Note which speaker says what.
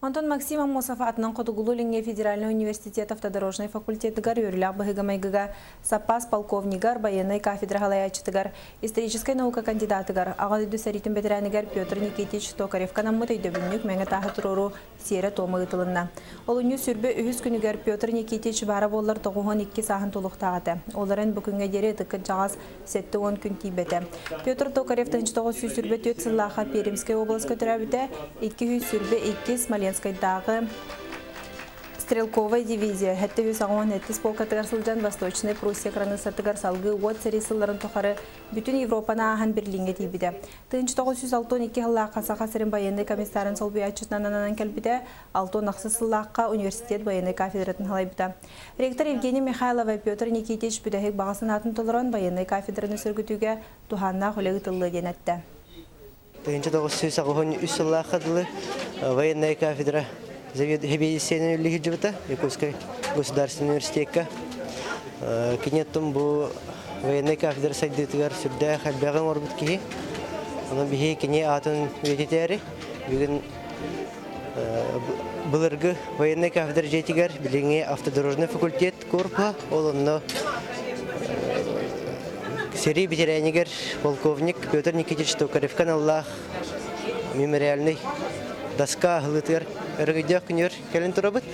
Speaker 1: Онтон Максим Аммосов атынан Хотугулуу-Илиҥҥи федеральнай университет автодорожнай факультетыгар үөрүүлээх быһыыга-майгыга саппаас полковнигар, байыаннай кафедра салайааччытыгар, историческай наука кандидатыгар, Аҕа дойду сэриитин бэтэрээнигэр Петр Никитич Токаревка анаммыт өйдөбүнньүк мэҥэ тааһы туруоруу сиэрэ-туома ыытылынна. Олунньу 23 күнүгэр Петр Никитич баара буоллар 92 сааһын тулуктаах этэ. Ол эрэн бу күҥҥэ диэри ытык кырдьаҕас 70 күн тиийбэтэ. Петр Токарев 1924 сыллаахха Пермскэй уобаласка төрөөбүтэ, 222 Смоленскайдааҕы Стрелковай дивизия 787 полкатыгар сылдьан Восточнай Пруссия кыраныыссатыгар салгыы уот сэрии сылларын тухары бүтүн Европаны ааһан Берлиҥҥэ тиийбитэ. 1962 сыллаахха Саха сирин байыаннай комиссарын солбуйааччытынан ананан кэлбитэ, 68 сыллаахха университет байыаннай кафедратын салайбыта. Ректор Евгений Михайлова Петр Никитич бүтэһик баҕа санаатын толорон байыаннай кафедраны сөргүтүүгэ туһааннаах үлэ ыытыллыа диэн эттэ.
Speaker 2: 1983 сыллаахха дылы военная кафедра заведующайынан үлэлиир Якутскай государственный университекка. Киниэттэн бу военная кафедра сайдыытыгар сүрдээх элбэҕи оҥорбут киһи. Онон биһи кини аатын үйэтитээри бүгүн былыргы военный кафедра дьиэтигэр билиҥҥи автодорожный факультет корпуһа, ол онно сэрии бэтэрээнигэр полковник Петр Никитич Токаревка аналлаах мемориальный доска аһылыытыгар өрөгөйдөөх күнүгэр кэлэн турабыт.